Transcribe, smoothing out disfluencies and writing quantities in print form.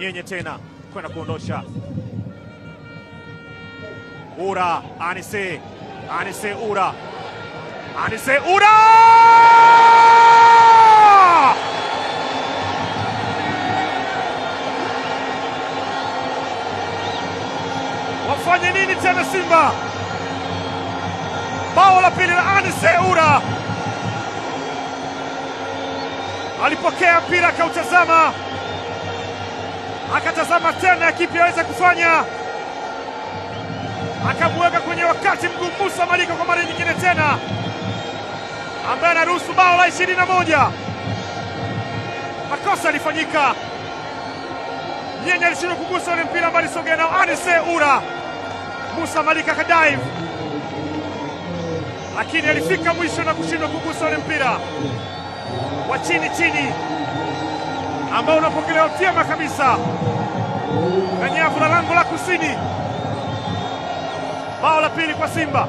Nyenye tena kwenda kuondosha Ura, Anise, Anise Ura, Anise Ura! Wafanye nini tena Simba? Bao la pili la Anise Ura. Alipokea mpira akautazama, akatazama tena kipi aweza kufanya, akamweka kwenye wakati mgumu Musa Malika kwa mara nyingine tena, ambaye anaruhusu bao la 21. Makosa alifanyika, Nyenye alishindwa kugusa ule mpira ambao alisogea nao Anise Ura. Musa Malika akadive, lakini alifika mwisho na kushindwa kugusa ule mpira wa chini chini ambao unapokelewa vyema kabisa na nyavu la lango la kusini. Bao la pili kwa Simba.